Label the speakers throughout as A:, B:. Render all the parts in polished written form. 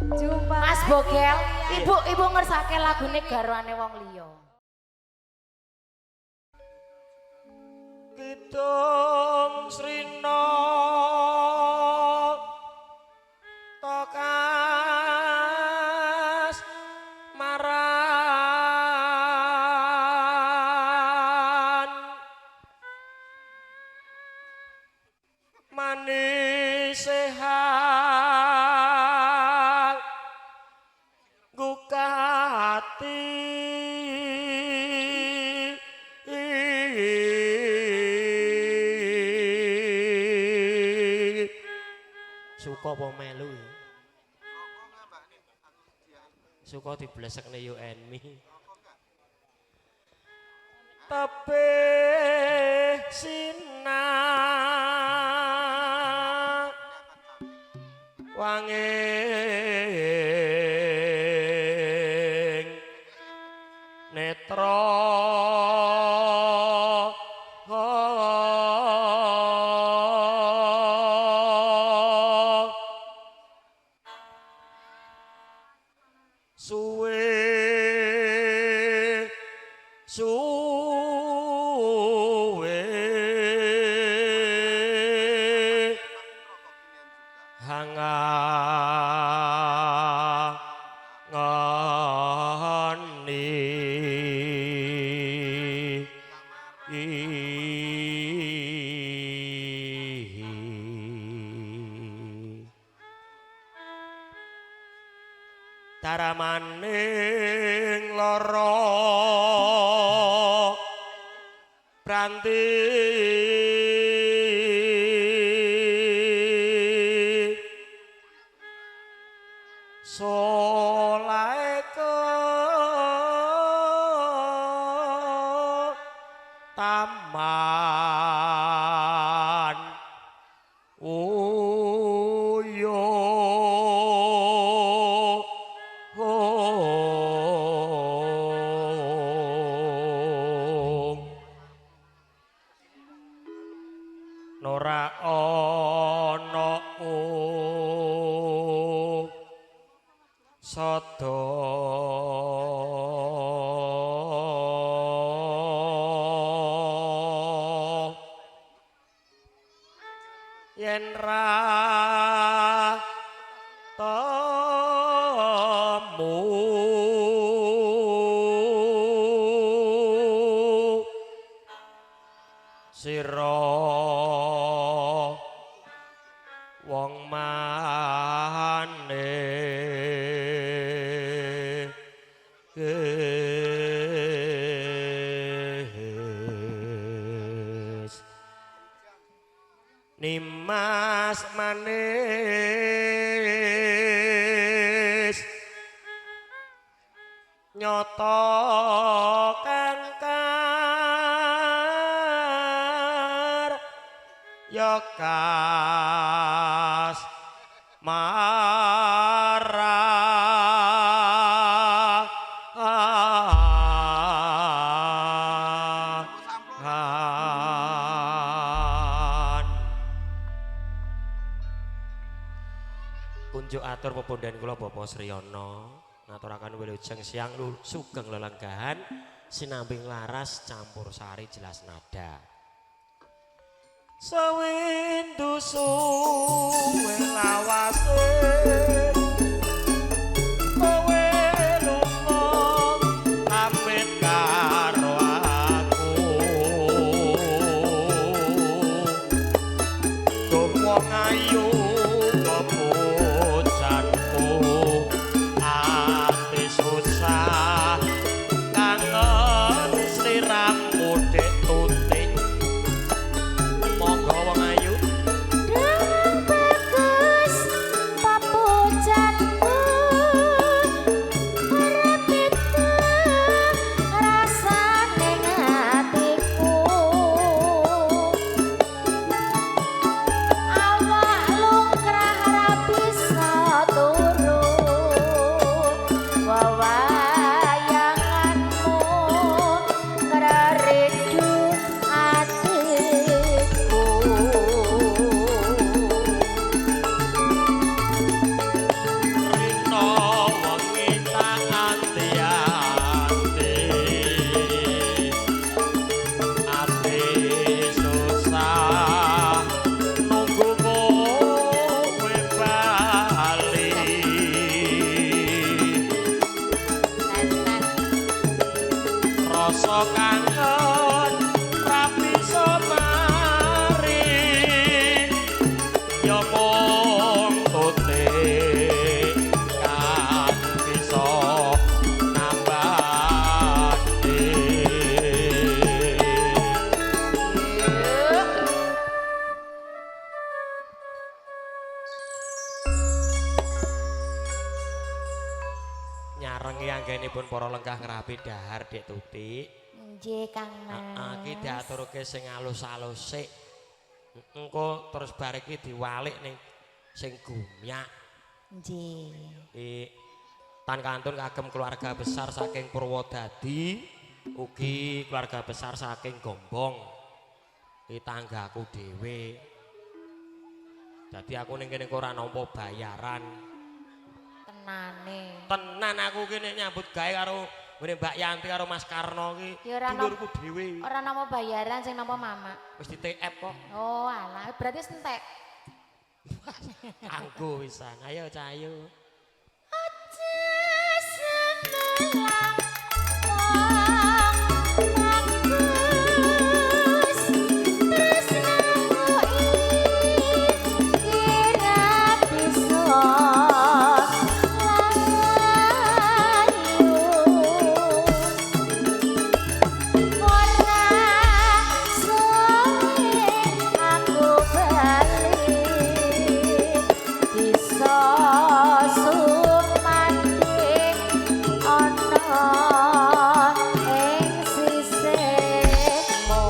A: Jumpa
B: Mas
A: lagi
B: Bogel,
A: kalian.
B: ibu ngersake lagune garwane wong liya.
C: Kidung Srina Tokas maran manis sehat gukati. Suka apa melu ya? Suka diblesekne you and me. Tebih sinah wanging netra suwe suwe hanga ngani daramaning lara pranti solahe taman uyo. Nora ana sada yen ra temu sira wong mane Nimas manis nyoto kangkar ya kas marah. Kunjuk atur pepondan kula Bapak Sriyono ngaturaken wilujeng siang sugeng lelenggahan sinambing laras campur sari jelas nada. Sewindu suwe lawase kowe lunga pamit karo aku. Duh wong ayu kepujanku ati susah kangen sliramu Dek Tuti. Monggo wong ayu.
B: Dang bagus papujan.
C: Rino wengi tak anti-anti. Ati susah nunggu kowe bali.
B: Tes tes.
C: Rasa kangen ra bisa mari. Ya mung tutik kang bisa nambani. Nyarengi anggenipun para lenggah ngrapi dahar Dik Tutik.
B: Nggih Kang Mas.
C: Heeh, iki diaturke sing alus-alus sik. Engko terus bar iki diwalik ning sing gumyak.
B: Nggih.
C: Iki tan kantun kagem keluarga besar saking Purwodadi, ugi keluarga besar saking Gombong. Iki tanggaku dhewe. Dadi aku ning kene kok ora nampa bayaran.
B: Tenane.
C: Tenan aku ki nek nyambut gawe karo ngene Mbak Yanti karo Mas Karno ki
B: Ya ora
C: dulurku dhewe.
B: Ora nampa bayaran sing nampa mama.
C: Wis di TF kok.
B: Oh alah, berarti entek.
C: Kanggo wisan. Ayo Cahayu.
B: Aja semelang wong bagus tresnamu iki ra bisa layu. Ora suwe aku bali bisa sumandhing ana ing sisihmu.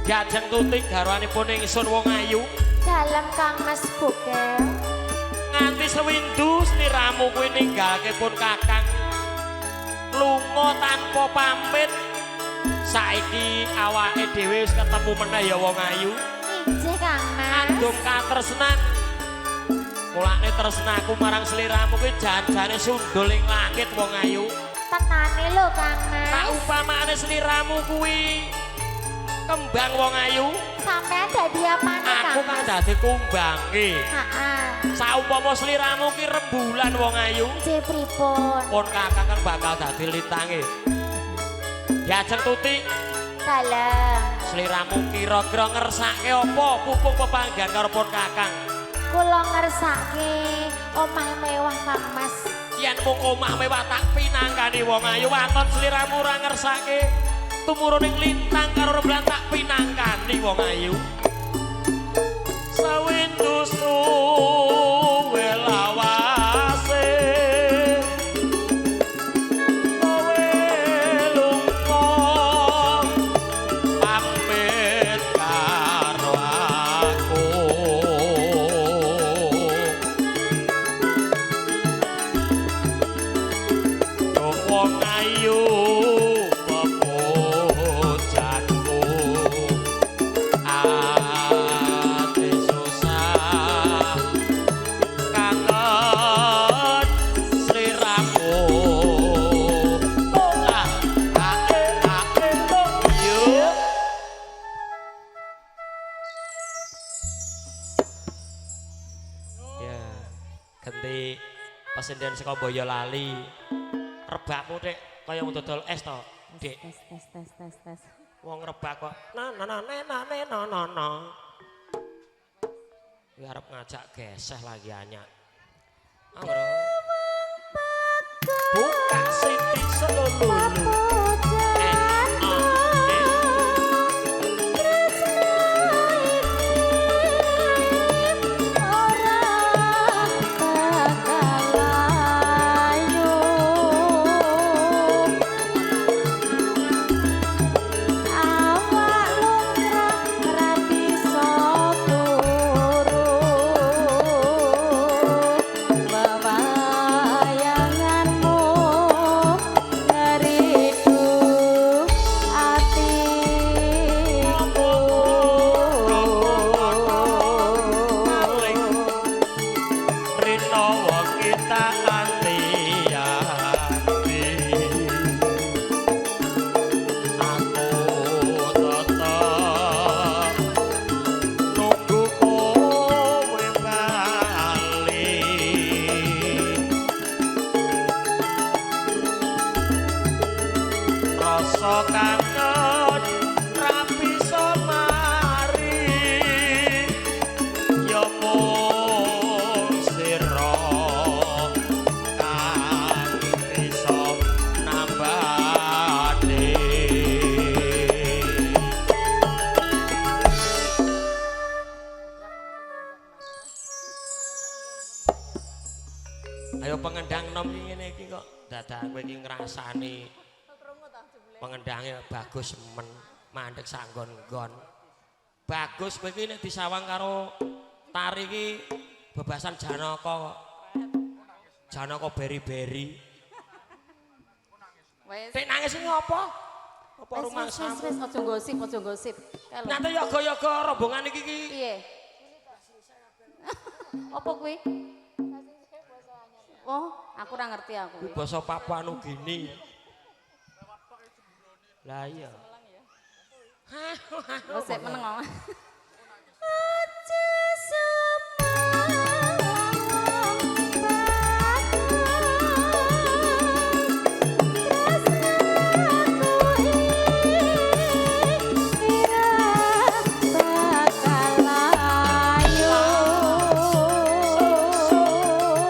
C: Diajeng Tutik garwanipun ingsun wong ayu.
B: Dalem Kang Mas Bukel.
C: Nganti sewindu sliramu kuwi ninggalke pun kakang lunga tanpa pamit. Saiki awake dhewe wis ketemu meneh ya wong ayu.
B: Injih Kang Mas.
C: Andung katresnan. Mulane tresnaku marang sliramu kuwi jan-jane sundul ing langit wong ayu.
B: Tenane lho Kang Mas.
C: Tak upamane sliramu kuwi kembang wong ayu,
B: Sampean dadi apane Kang?
C: aku kang dadi kumbange.
B: Heeh.
C: Saumpama sliramu ki rembulan wong ayu,
B: Injih pripun?
C: pun kakang kang bakal dadi lintange. Diajeng Tutik,
B: Dalem.
C: sliramu kira-kira ngersake apa pupung pepanggihan karo pun kakang?
B: Kula ngersake omah mewah Kang Mas.
C: Yen mung omah mewah tak pinangkani wong ayu, waton sliramu ora ngersake tumurun ing lintang karo rembulan tak pinangkani wong ayu. Sawindu suwe lawase kowe lunga pamit karo aku. Wong ayu pepujanku, ati susah kangen sliramu. Ah, ah, eh, ah, eh, oh, yuk. Ya, ganti pesenden saka Boyolali. Rebakmu Dik kaya wong dodol es to, Dik.
B: Tes tes tes tes tes.
C: Wong rebak kok na na na na na na na na. Kuwi arep ngajak geseh lagi anyak. Anggro. Buka siti selulu.
B: Bayanganmu ngeri.
C: Ayo pengendang nom iki ngene iki kok dadak kowe iki ngrasani. Pengendange bagus men, mandek sanggon-nggon. Bagus kowe iki nek disawang karo tari iki bebasan Janaka kok. Janaka beri-beri.
A: Wes.
C: Nek nangis iki ngopo? Apa
A: Wes wes wes
C: rumangsamu?
A: wes aja gosip, aja gosip. Kae lho.
C: Nyata yoga-yoga rombongan iki iki.
A: Piye? Apa kuwi? Oh, aku ora ngerti aku
C: Kuwi
A: kuwi.
C: basa Papua Nugini. Lah iya.
A: Wes sik meneng kok.
B: Aja semang bagus tresnaku iki ora bakal layu.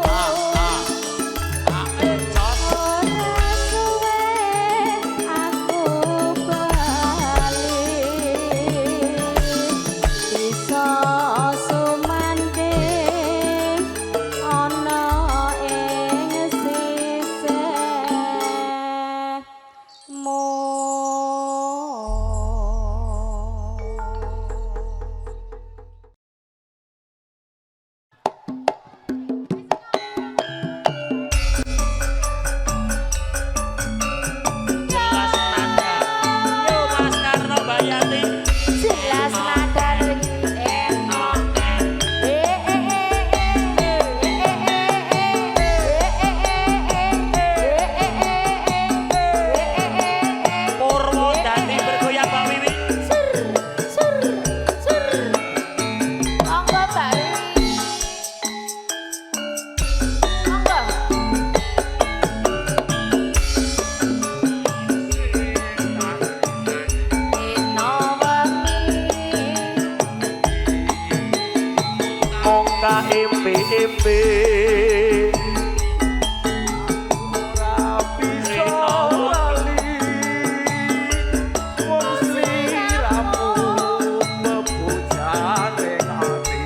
B: Ora suwe aku bali bisa sumandhing ana ing sisihmu.
C: Jelas nada. Yo Mas Karno Bayati.
B: Jelas nada E O E E E E E E
C: Purwodadi bergoyang Mbak Wiwi.
B: Sur sur sur. Monggo Mbak Wiwi. Monggo. Dina wengi
D: Mong kaimpi-impi ora bisa lali wong sliramu bebojane ati.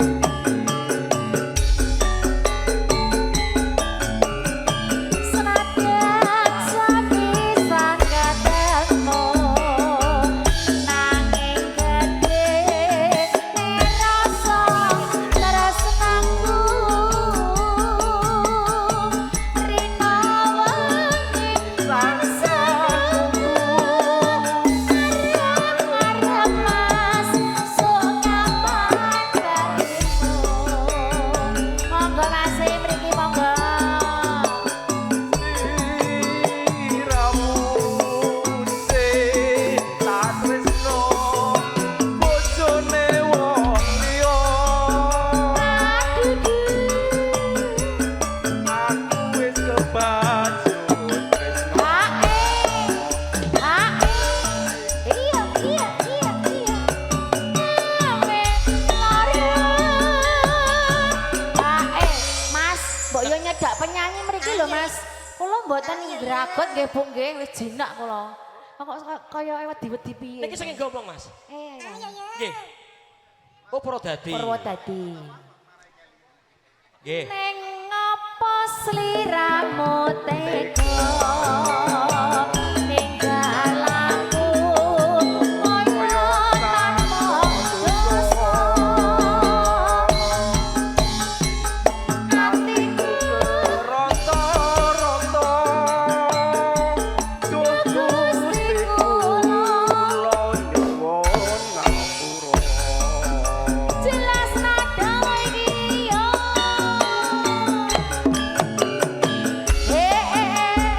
B: Senadyan sepisan ketemu nanging gedhe rasa tresnaku rina wengi bangsaku arep-arep mas sok kapan balimu. Monggo Mas mriki monggo.
D: Sliramu sing tak tresno bojone wong liya. Aku wis kebacut tresno.
B: Iya iya iya iya. Ame loro. Ae, Mas, mbok yo nyedak penyanyi mriki lho, Mas. Kula mboten ngragot nggih, Bu nggih, wis jinak kula. Kok kaya wedi-wedi piye.
C: Niki sing gombong Mas.
B: Eh,
C: Nggih. Oh Purwodadi.
B: Purwodadi.
C: Nggih.
B: Neng ngopo sliramu tega ninggal aku kaya tanpa dosa. Atiku
D: Ronto-ronto duh Gusti kula nyuwun ngapura.
B: Jelas nada iki yo. He he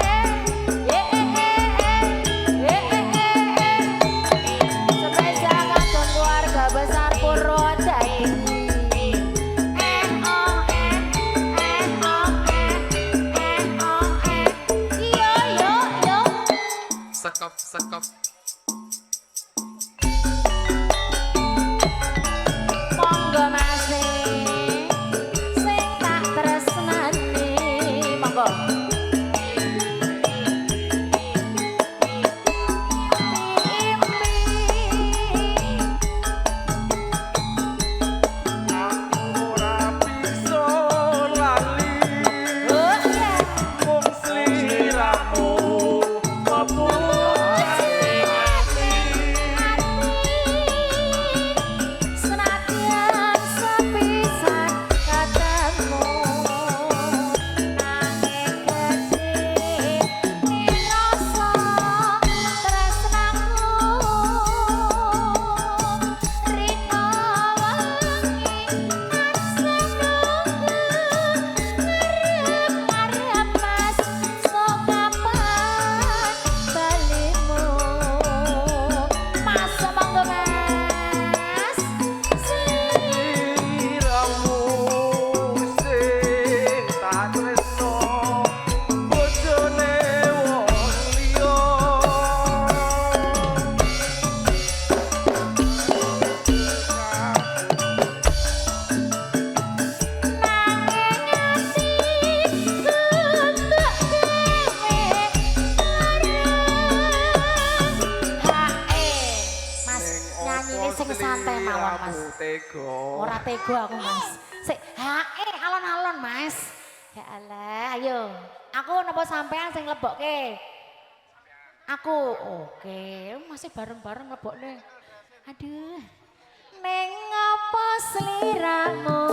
B: he.
D: tega.
B: Ora tega aku, Mas. Sik, hae alon-alon, Mas. Ya Allah, ayo. Aku napa sampean sing lebokke? Aku, oke, masih bareng-bareng lebokne. Aduh. Neng apa sliramu